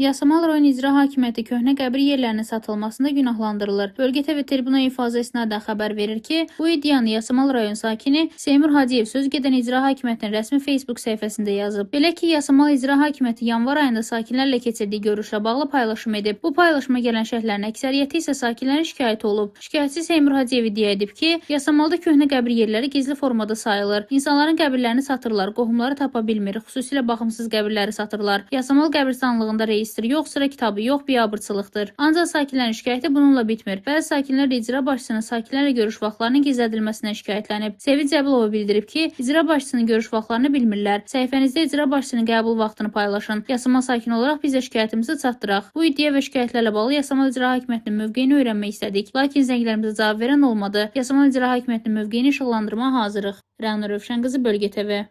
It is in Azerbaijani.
Yasamal rayon İcra Hakimiyyəti köhnə qəbir yerlərinin satılmasında günahlandırılır. Bölgə TV Tribuna infazə istinadən xəbər verir ki, bu iddianı Yasamal rayon sakini Seymur Hacıyev söz gedən İcra Hakimiyyətinin rəsmi Facebook səhifəsində yazıb. Belə ki, Yasamal İcra Hakimiyyəti yanvar ayında sakinlərlə keçirdiyi görüşlə bağlı paylaşım edib. Bu paylaşıma gələn şərhlərin əksəriyyəti isə sakinlərin şikayəti olub. Şikayətçi Seymur Hacıyev iddia edib ki, Yasamalda köhnə qəbir yerləri gizli formada sayılır. İnsanların qəbirlərini satırlar, qohumları tapa bilmir, xüsusilə baxımsız qəbirləri satırlar. Yasamal qəbirstanlığında reyestr yox, sıra kitabı yox, biabırçılıqdır. Ancaq sakinlərin şikayəti bununla bitmir. Bəzi sakinlər də icra başçısının sakinlərlə görüş vaxtlarının gizlədilməsindən şikayətlənib. Sevil Cəbilova bildirib ki, icra başçısının görüş vaxtlarını bilmirlər. Səhifənizdə icra başçısının qəbul vaxtını paylaşın. Yasamal sakini olaraq biz də şikayətimizi çatdıraq. Bu iddia və şikayətlərlə bağlı Yasamal İcra Hakimiyyətinin mövqeyini öyrənmək istədik. Lakin zənglərimizə cavab verən olmadı. Yasamal İcra Hakimiyyətinin mövqeyini işıqlandırmağa hazırıq. Rəna Rövşən qızı, Bölgə TV.